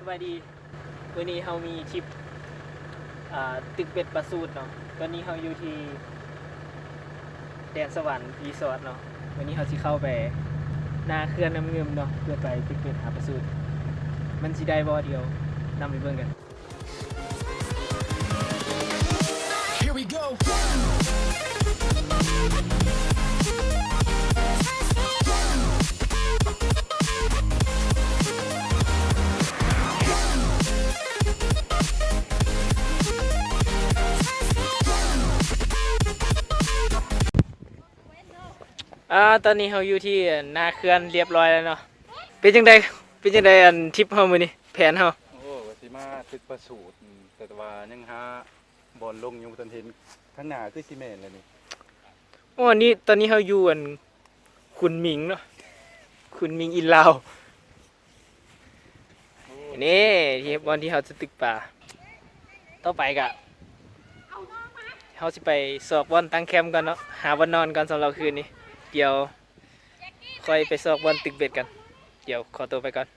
ສະບາຍດີ ມື້ນີ້ເຮົາມີທຣິບ ອ່າ ຕຶກເບັດປາສູດເນາະ. ຕອນນີ້ເຮົາຢູ່ທີ່ແດນສະຫວັນຣີສອດເນາະ. ມື້ນີ້ເຮົາຊິເຂົ້າໄປນາເຂື່ອນນ້ຳງື່ມເນາະ ເພື່ອໄປຕຶກເບັດຫາປາສູດ. ມັນຊິໄດ້ບໍ່? ດຽວນຳໄປເບິ່ງກັນ. Here we go. ອ່າ ຕອນນີ້ເຮົາຢູ່ທີ່ນາເຂື່ອນລຽບຮ້ອຍແລ້ວເນາະ. ເປັນຈັ່ງໃດ ເປັນຈັ່ງໃດ ອັນ ທຣິບເຮົາມື້ນີ້ ແຜນເຮົາ? ໂອ້ ວ່າຊິມາຕຶກປາສູດ ອືມ ແຕ່ວ່າຍັງຫາບ່ອນລົງຢູ່ ບໍ່ທັນເຫັນ. ທາງໜ້າຄືຊິແມ່ນແລ້ວນີ້. ໂອ້ ອັນນີ້ ຕອນນີ້ເຮົາຢູ່ ອັນ ຄຸນໝິງເນາະ ຄຸນໝິງອິນລາວ. ນີ້ ທີ່ບ່ອນທີ່ເຮົາຈະຕຶກປາ. ຕໍ່ໄປກະ ເຮົາຊິໄປຊອກບ່ອນຕັ້ງແຄມກ່ອນເນາະ ຫາບ່ອນນອນກ່ອນສຳລັບຄືນນີ້. ດຽວຄ່ອຍໄປຊອກບ່ອນຕຶກເບັດກັນ. ດຽວຂໍຕົວໄປກ່ອນ.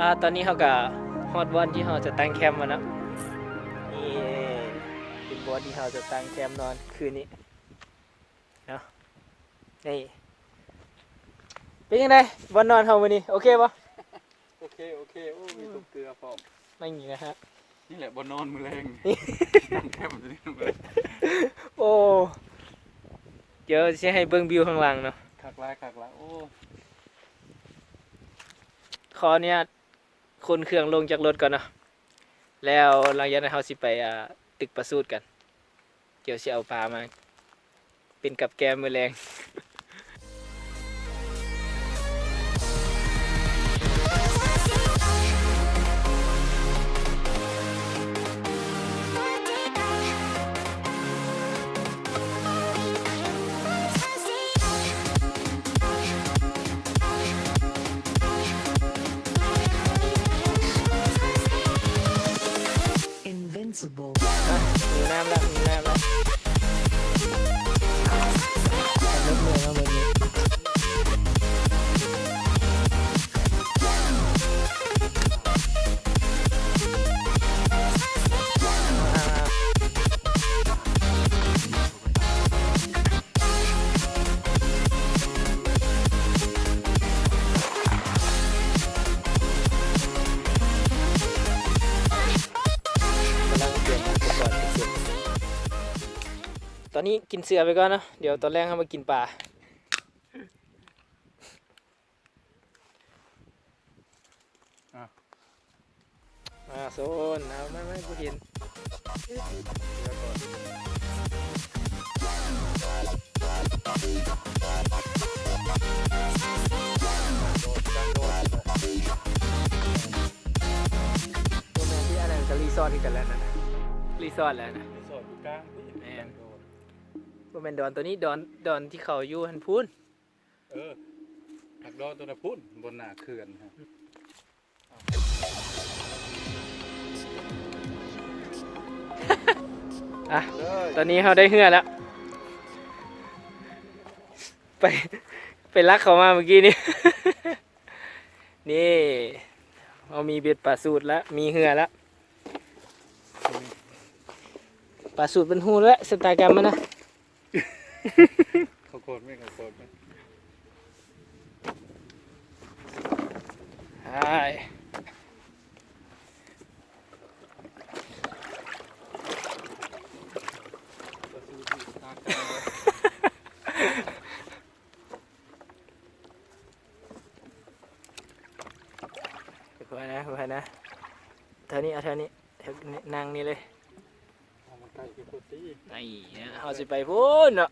ອ່າ ຕອນນີ້ເຮົາກະຮອດບ່ອນທີ່ເຮົາຈະຕັ້ງແຄມແລ້ວເນາະ. ນີ້ເປັນບ່ອນທີ່ເຮົາຈະຕັ້ງແຄມນອນຄືນນີ້ເນາະ. ນີ້ ເປັນຈັ່ງໃດ ບ່ອນນອນເຮົາມື້ນີ້ ໂອເຄບໍ່? ໂອເຄ ໂອເຄ. ໂອ້ ມີຕົກເກືອພ້ອມ. ແມ່ນຫຍັງນະຮະ? ນີ້ແຫຼະບ່ອນນອນມື້ແລງ ຕັ້ງແຄມຢູ່ນີ້ມື້ແລງ. ໂອ້ ດຽວຊິໃຫ້ເບິ່ງວິວຂ້າງຫຼັງເນາະ. ຄັກຫຼາຍ ຄັກຫຼາຍ. ໂອ້ ຂໍອະນຸຍາດຂົນເຄື່ອງລົງຈາກລົດກ່ອນເນາະ ແລ້ວຫຼັງຈາກນັ້ນເຮົາຊິໄປ ອ່າ ຕຶກປາສູດກັນ. ດຽວຊິເອົາປາມາເປັນກັບແກ້ມມື້ແລງ. Invincible. ອ່ະ ຫິວນ້ຳລະ ຫິວນ້ຳລະ. ເລີ່ມເມື່ອຍແລ້ວມື້ນີ້. ກຳລັງກຽມອຸປະກອນເກັບ. ຕອນນີ້ກິນເສືອໄປກ່ອນເນາະ ດຽວຕອນແລງເຮົາມາກິນປາ. ອ່ະ ອ່າ ໂຊນ ເອົາ ມາ ມາ ບໍ່ເຫັນ. ບໍ່ແມ່ນທີ່ອັນນັ້ນກະຣີສອດຄືກັນແລ້ວນັ້ນນະ ຣີສອດແລ້ວນະ. ຣີສອດຢູ່ກາງ ແມ່ນ ບໍ່ແມ່ນດອນໂຕນີ້ ດອນ ດອນທີ່ເຂົາຢູ່ຫັ້ນພຸ້ນ. ເອີ ຮັກດອນຕົວນະພຸ້ນ ບົນໜ້າເຂື່ອນ. ອ່ະ ຕອນນີ້ເຮົາໄດ້ເຮືອແລ້ວ ໄປ ໄປລັກເຂົາມາມື້ກີ້ນີ້. ນີ້ ເຮົາມີເບັດປາສູດແລ້ວ ມີເຮືອແລ້ວ. ປາສູດມັນຮູ້ແລ້ວຊະຕາກຳມັນນະ. ເຂົ້າໂຄດແມ່ນ ເຂົ້າໂຄດແມ່ນ. ຄ່ອຍນະ ຄ່ອຍນະ. ແຖວນີ້ ເອົາແຖວນີ້ ແຖວນີ້ ນັ່ງນີ້ເລີຍ. ເອົາມັນໃກ້ຄືໂຄຕີ. ໄອ້ ເຮົາຊິໄປພຸ້ນເນາະ.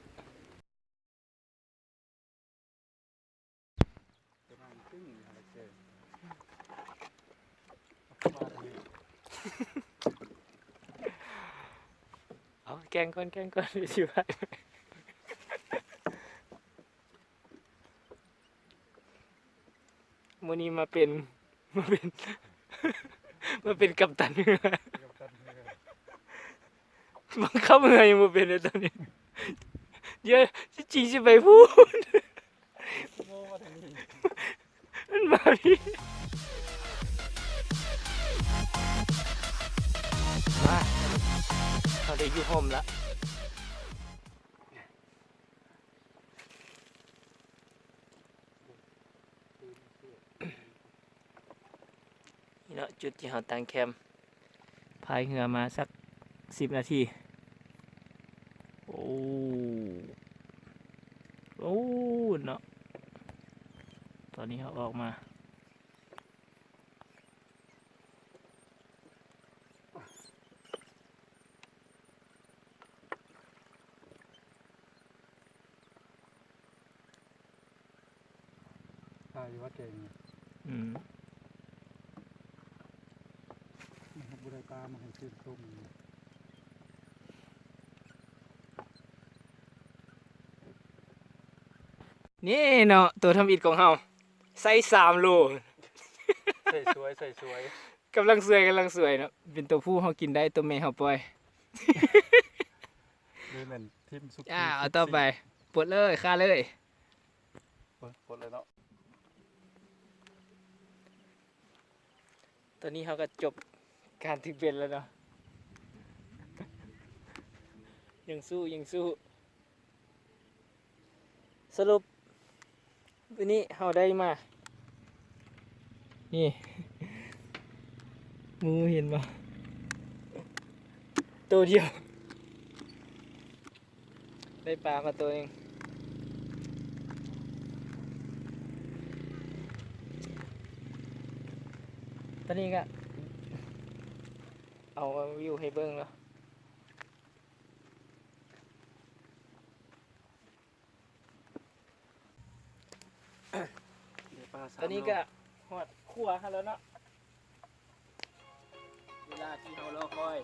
ເອົາ ແກ່ງກ່ອນ ແກ່ງກ່ອນ ຊິວ່າ. ມື້ນີ້ມາເປັນ ມາເປັນ ມາເປັນກັບຕັນເຮືອ ກັບຕັນເຮືອ ບັງຄັບເຮືອຍັງບໍ່ເປັນເລີຍຕອນນີ້ ດຽວຊິຈີງຊິໄປພຸ້ນ ໂອ້ ມາທາງນີ້ ມັນມາພີ້ ມາ ເຮົາໄດ້ຢູ່ຮົ່ມລະ. ນີ້ເນາະ ຈຸດທີ່ເຮົາຕັ້ງແຄມ ພາຍເຮືອມາສັກສິບນາທີ. ໂອ້ ໂອ້ ເນາະ ຕອນນີ້ເຮົາອອກມາ. ປາຢູ່ວ່າແກງນີ້ ອືມ ບໍ່ໄດ້ປາມາໃຫ້ຊື່ນຊົມ. ນີ້ເນາະ ໂຕທຳອິດຂອງເຮົາ ໄຊສາມໂລ ໃສ່ສວຍ ໃສ່ສວຍ ກຳລັງສວຍ ກຳລັງສວຍເນາະ ເປັນໂຕຜູ້ເຮົາກິນໄດ້ ໂຕແມ່ເຮົາປ່ອຍ ນີ້ແມ່ນທີມສຸກ ອ່າ ເອົາຕໍ່ໄປ ປົດເລີຍ ຄາເລີຍ ປົດ ປົດເລີຍເນາະ. ຕອນນີ້ເຮົາກໍຈົບການຖືເບັດແລ້ວເນາະ ຍັງສູ້ ຍັງສູ້. ສະຫຼຸບ ມື້ນີ້ເຮົາໄດ້ມາ ນີ້ ໝູ່ເຫັນບໍ່? ໂຕດຽວ ໄດ້ປາມາໂຕໜຶ່ງ. ຕອນນີ້ກະເອົາວິວໃຫ້ເບິ່ງເນາະ. ໄດ້ປາສາມໂລ ຕອນນີ້ກະຮອດຂົວເຮົາແລ້ວເນາະ ເວລາທີ່ເຮົາລໍຄອຍ.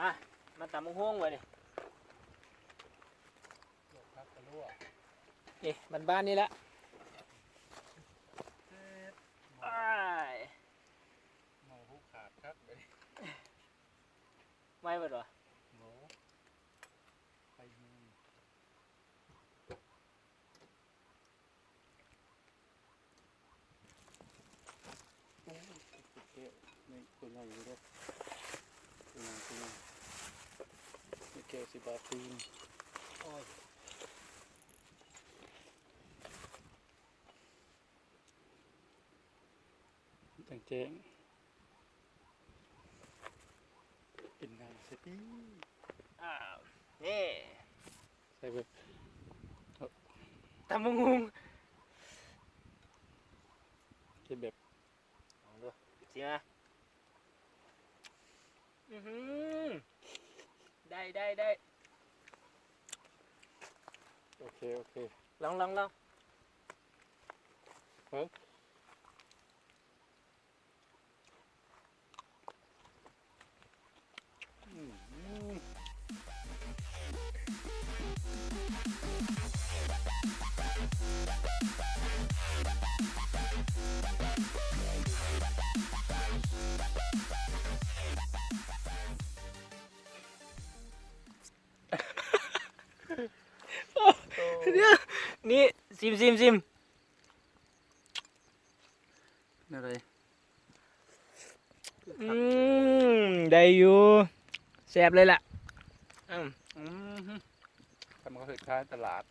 ອ່ະ ມາຕຳບັກຫຸ່ງບາດນີ້ ນີ້ ບ້ານໆ ນີ້ແຫຼະ ອ້າຍ ເມົາຫູຂາດຄັກເດ ໄໝ້ເບິດຫວາ? ໂອ້ ໄຟແຮງ. ຢູ່ເດ້ ພີ່ນ້ອງ ພີ່ນ້ອງ ມີແກ້ວຊິບາດຕີນ ໂອ້ຍ ຈັ່ງແຈ້ງ ກິນນ້ຳໃສ່ຕິ ອ້າວ ເດ້ ໃສ່ເບິດ ຕຳບັກຫຸ່ງ ເຮັດແບບ ລອງດູ ຊິມາ ອືຫື ໄດ້ ໄດ້ ໄດ້ ໂອເຄ ໂອເຄ ລອງ ລອງ ລອງ ເບິ່ງ. ດຽວ ນີ້ ຊິມ ຊິມ ຊິມ. ແນວໃດ? ອືມ ໄດ້ຢູ່ ແຊບເລີຍລະ ອືມ ອືມ ທຳເຂົາເຮັດຂາຍຕະຫຼາດ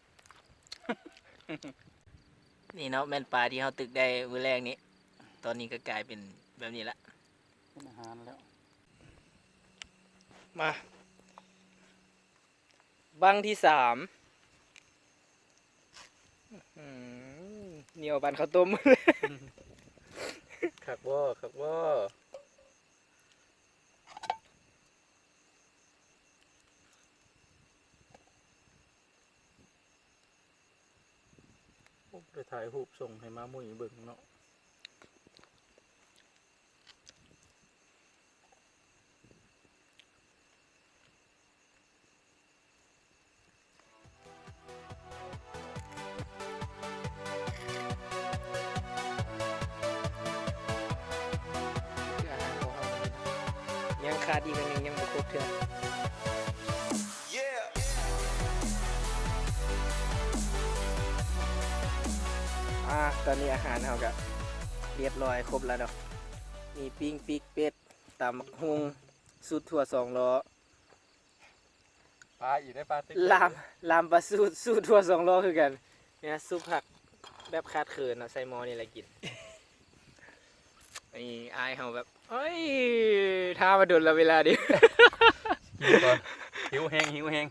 ນີ້ເນາະ ແມ່ນປາທີ່ເຮົາຕຶກໄດ້ມື້ແລກນີ້ ຕອນນີ້ກໍກາຍເປັນແບບນີ້ລະ ເປັນອາຫານແລ້ວ ມາ. ບັ້ງທີສາມ ອືມ ໜຽວປານເຂົ້າຕົ້ມ ຄັກບໍ່ ຄັກບໍ່? ໂອ້ ໄດ້ຖ່າຍຮູບສົ່ງໃຫ້ມາມຸ້ຍເບິ່ງເນາະ. ຄືອາຫານຂອງເຮົາມື້ນີ້ ຍັງຂາດອີກອັນໜຶ່ງ ຍັງບໍ່ຄົບເທື່ອ. ອາ ຕອນນີ້ອາຫານເຮົາກະລຽບລ້ອຍຄົບແລ້ວເນາະ ມີປີ້ງປີກເປັດ ຕຳບັກຫຸ່ງ ສູດຖົ່ວສອງລໍ້ ປາອີກໄດ້ ປາຕຶກ ລາມ ລາມປາສູດ ສູດຖົ່ວສອງລໍ້ຄືກັນ ນີ້ນະ ສຸກຄັກ ແບບຂາດເຂີນເນາະ ໃສ່ໝໍ້ນີ້ລະກິນ ນີ້ອ້າຍເຮົາແບບ ໂອ້ຍ ຖ້າມາດົນລະເວລານີ້ ຫິວແຮງ ຫິວແຮງ.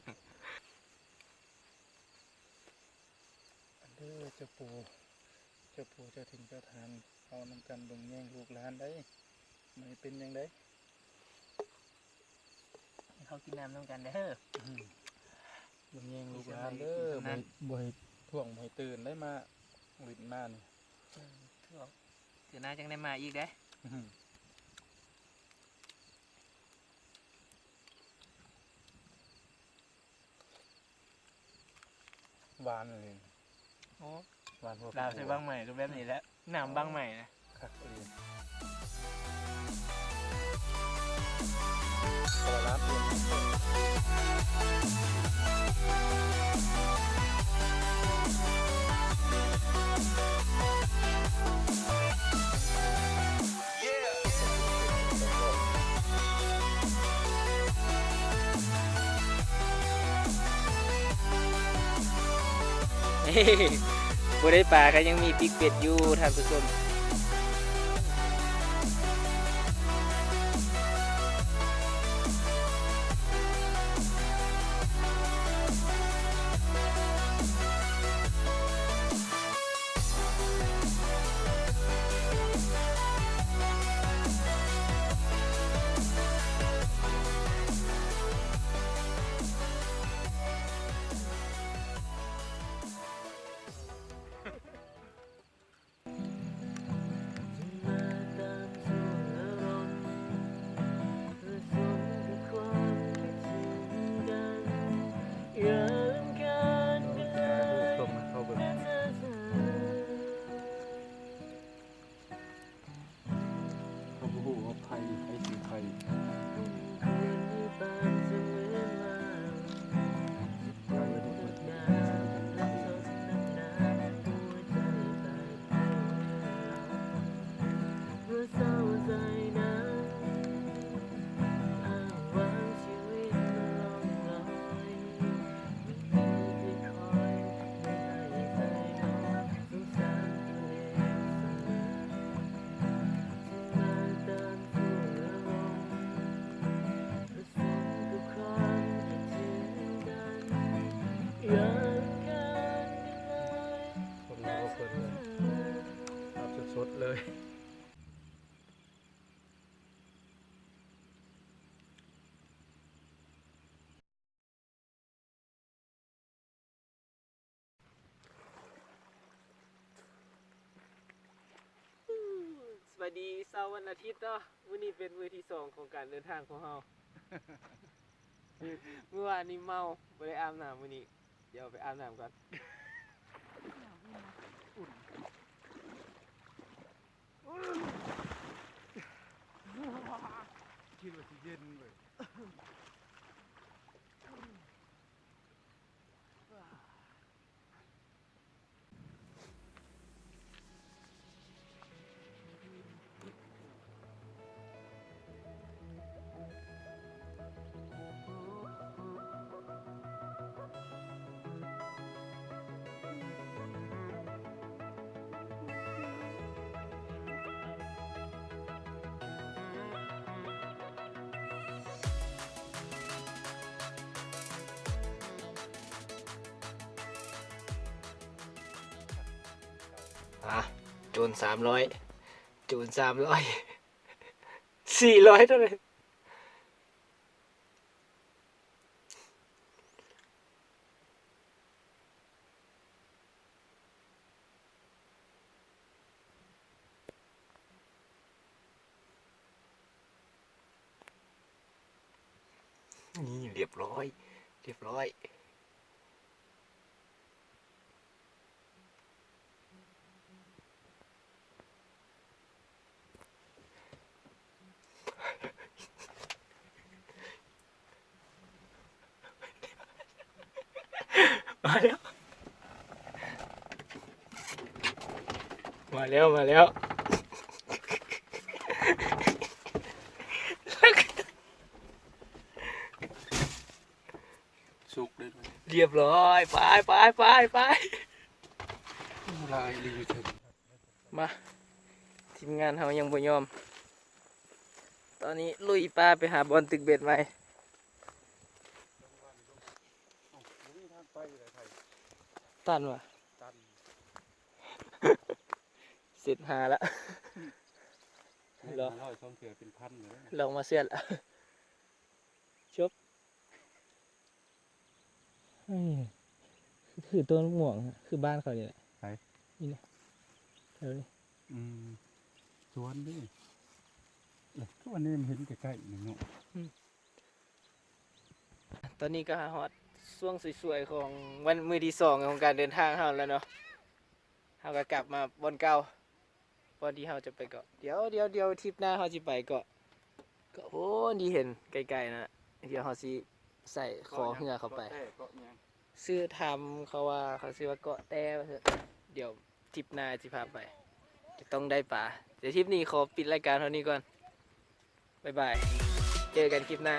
ອັນເດີ ເຈົ້າປູ່ ເຈົ້າປູ່ເຈົ້າຖິ່ນເຈົ້າຖານ ເຮົານຳກັນເບິ່ງແຍງລູກຫຼານໄດ໋ ມັນເປັນຈັ່ງໃດ ໃຫ້ເຂົາກິນນ້ຳນຳກັນເດີ ອືມ ເບິ່ງແຍງລູກຫຼານເດີ ບໍ່ໃຫ້ ບໍ່ໃຫ້ທ້ວງ ບໍ່ໃຫ້ຕື່ນໄດ໋ ມາຫຼິ້ນມານີ້ ອືມ ເທື່ອໜ້າຈັ່ງໄດ້ມາອີກເດ້ ອືມ. ຫວານອີ່ຫຼີ ໂອ້ ຫວານຫົວ ລາວໃສ່ບັ້ງໃໝ່ກໍແບບນີ້ແຫຼະ ນ້ຳບັ້ງໃໝ່ນະ ຄັກອີ່ຫຼີ ຄົນລະລາບເລີຍ. ບໍ່ໄດ້ປາກໍຍັງມີປີກເປັດຢູ່ທ່ານຜູ້ຊົມ. ເ ສະບາຍດີ ເຊົ້າວັນອາທິດເນາະ, ມື້ນີ້ເປັນມື້ທີສອງຂອງການເດີນທາງຂອງເຮົາ. ມື້ວານນີ້ເມົາ ບໍ່ໄດ້ອາບນ້ຳ, ມື້ນີ້ດຽວໄປອາບນ້ຳກ່ອນ. ອຸ່ນ ຄິດວ່າຊິເຢັນເວີຍ. ອ່ະ ໂຈນສາມຮ້ອຍ ໂຈນສາມຮ້ອຍ ສີ່ຮ້ອຍເທົ່າໃດ? ນີ້ ລຽບຮ້ອຍ ລຽບຮ້ອຍ. ມາແລ້ວ ມາແລ້ວ ມາແລ້ວ. ສຸກເດ້ ລຽບຮ້ອຍ ໄປ ໄປ ໄປ ໄປ. ໂອ້ ຫຼາຍອີ່ຫຼີຢູ່ເທິງ. ມາ ທີມງານເຮົາຍັງບໍ່ຍອມ, ຕອນນີ້ລຸຍປ່າໄປຫາບ່ອນຕຶກເບັດໃໝ່. ຕັນຫວາ? ຕັນ. ເສັດຫາລະ. ຮ້ອຍສອງເທື່ອເປັນພັນເລີຍ. ລອງມາເຊື່ອລະ. ຈົບ. ເອີ ຄືຕົ້ນມ່ວງ ຄືບ້ານເຂົານີ້ແຫຼະ. ໃສ? ນີ້ນະ ແຖວນີ້. ອືມ ສວນເດ້. ເອີ ຄືວ່າແນມເຫັນໃກ້ໆນີ້ເນາະ. ອືມ ຕອນນີ້ກໍຫາຮອດຊ່ວງສວຍໆຂອງວັນ ມື້ທີສອງຂອງການເດີນທາງເຮົາແລ້ວເນາະ. ເຮົາກໍກັບມາບ່ອນເກົ່າ ບ່ອນທີ່ເຮົາຈະໄປເກາະ. ດຽວ ດຽວ ດຽວ ທຣິບໜ້າເຮົາຊິໄປເກາະ ເກາະໂພນທີ່ເຫັນໄກໆນະ. ດຽວເຮົາຊິໃສ່ຂໍເຮືອເຂົ້າໄປ. ເກາະແຕ້ ເກາະຫຍັງ? ຊື່ ຖາມເຂົາວ່າ ເຂົາຊື່ວ່າເກາະແຕ້ວ່າຊັ້ນ. ດຽວທຣິບໜ້າຊິພາໄປ ຈະຕ້ອງໄດ້ປາ. ດຽວທຣິບນີ້ຂໍປິດລາຍການເທົ່ານີ້ກ່ອນ. ບາຍບາຍ ເຈີກັນຄລິບໜ້າ.